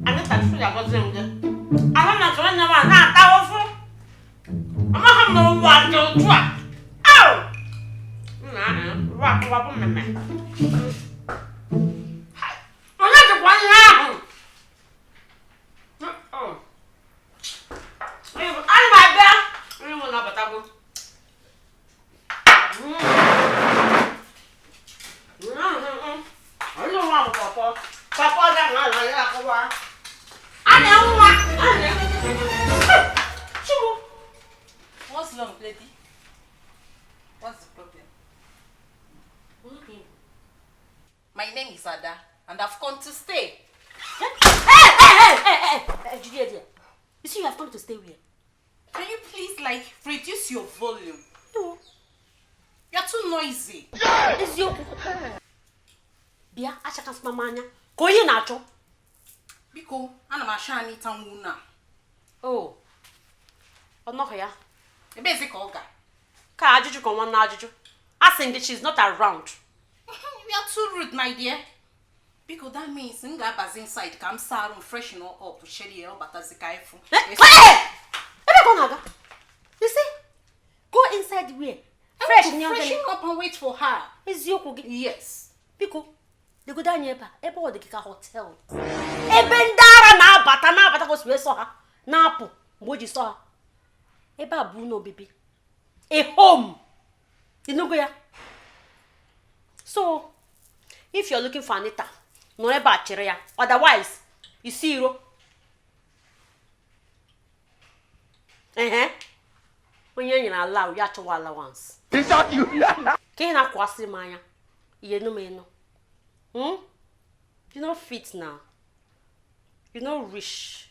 Anita, chukwu ya-agọzi m gị. Ahụ na nke nwanne m a na-ata ụfụ. Amaghị m na ụwa dị otu a. Au! Nna ahụ, ụwa akụwa bụ mmemme. Onye dịkwa ihe ahụ? Ana m abịa. Onye nwe na-abatago. What's wrong, lady? What's the problem? My name is Ada, and I've come to stay. Hey, hey, hey, hey, hey, hey, Julia, dear. You see, you have come to stay where? Can you please, like, reduce your volume? No. You're too noisy. Eziokwu. Bịa, achakasịma m anya. Ka onye na-achọ. Biko, ana m achọ Anita Nwuna. Oh. Ọ nọghị ya. Ebezi ka ọ ga? Ka ajụjụ ka nwanne ajụjụ. A sị gị she's not around. You are too rude, my dear. Biko, that means m ga-abazi inside ka m saa arụ m freshen up chere ya ọ batazi ka ịfụ. Ebe ka ọ na-aga? You see? Go inside where? Fresh nye Freshen up and wait for her. Eziokwu gị? Yes. Biko, legodo anya ebe a, ebe ọ dị gị ka hotel. Ebe ndị ara na-abata na-abata ka o si wee sọ ha na-apụ mgbe o ji sọ ha. Ebe a bụ ụlọ obibi. A home. Ịnụgo ya? So, if you're looking for Anita, nọrọ ebe a chere ya. Otherwise, isi iro. Ehe. Onye e nyere ala ya achọwa allowance. Ka ị na-akwasị m anya, ihe enu m enu. You no fit now. You no reach.